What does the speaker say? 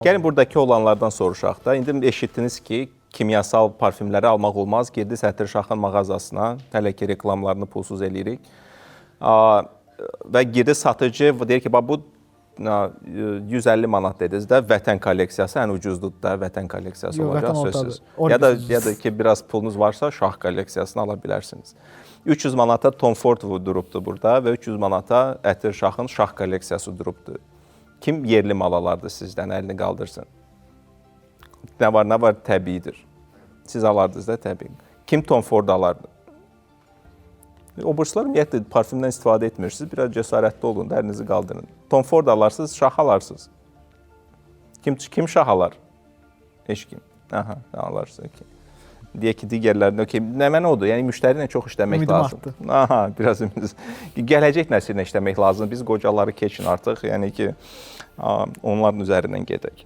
Gəlin buradakı olanlardan soruşaq da. İndi eşitdiniz ki, kimyasal parfümləri almaq olmaz. Girdiniz Ətirşahın mağazasına. Hələ ki reklamlarını pulsuz eləyirik. Və girdi satıcı deyir ki, bax bu 150 manat dediniz də, Vətən kolleksiyası ən ucuzdur da, Vətən kolleksiyası Yox, olacaq Vətən sözsüz. ortadır. Ya da Origin ya da ki biraz pulunuz varsa şah kolleksiyasını ala bilərsiniz. 300 manata Tom Ford durubdu burada və 300 manata Ətirşahın şah kolleksiyası durubdu. Kim yerli mal alardı sizdən, əlini qaldırsın. Nə var, nə var təbiidir. Siz alardınız da təbii. Kim Tom Ford alardı? Oburslar ümumiyyətlə parfümdən istifadə etmirsiniz. Biraz cəsarətli olun da, əlinizi qaldırın. Tom Ford alarsınız, şah alarsınız. Kim şah alar? Heç kim. Aha, alarsın ki. Deyək ki, digərlərində okey, nə mənə odur? Yəni müştəri ilə çox işləmək Ümidim lazım. artdı. Aha, biraz ümidiniz. Gələcək nəsillə işləmək lazımdır. Biz qocaları keçin artıq. Yəni ki, onların üzərindən gedək.